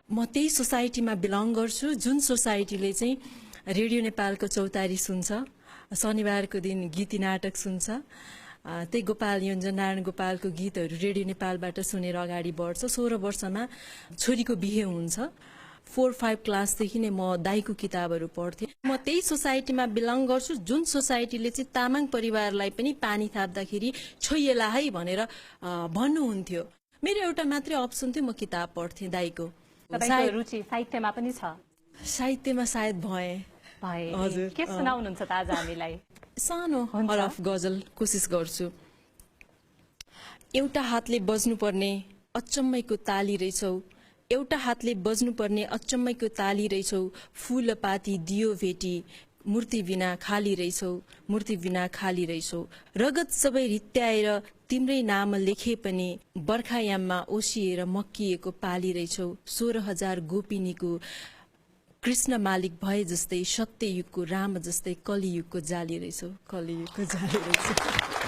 म त्यही सोसाइटीमा बिलङ गर्छु जुन सोसाइटीले चाहिँ रेडियो नेपालको चौतारी सुन्छ, शनिबारको दिन गीती नाटक सुन्छ। त्यही गोपाल योन्जन नारायण गोपालको गीतहरू रेडियो नेपालबाट सुनेर अगाडि बढ्छ। 16 वर्षमा छोरीको बिहे हुन्छ। 4-5 क्लासदेखि नै म दाईको किताबहरू पढ्थेँ। म त्यही सोसाइटीमा बिलङ गर्छु जुन सोसाइटीले चाहिँ तामाङ परिवारलाई पनि पानी थाप्दाखेरि छोइएला है भनेर भन्नुहुन्थ्यो। मेरो एउटा मात्रै अप्सन थियो, म किताब पढ्थेँ दाईको। तपाईको रुचि साहित्यमा पनि छ? साहित्यमा सायद भए। हजुर। के सुनाउनुहुन्छ त आज हामीलाई? सानो हरफ गजल कोसिस गर्छु। एउटा हातले बज्नुपर्ने अचम्मैको ताली रहेछौ, एउटा हातले बज्नुपर्ने अचम्मैको ताली रहेछौ, फूल पाती दियो भेटी मूर्ति बिना खाली रहेछौ, मूर्ति बिना खाली रहेछौ, रगत सबै रित्याएर तिम्रै नाम लेखे पनि बर्खायाममा ओसिएर मक्किएको पाली रहेछौ, 16,000 गोपिनीको कृष्ण मालिक भए जस्तै, सत्ययुगको राम जस्तै कलियुगको जाली रहेछौ, कलियुगको जाली रहेछौ।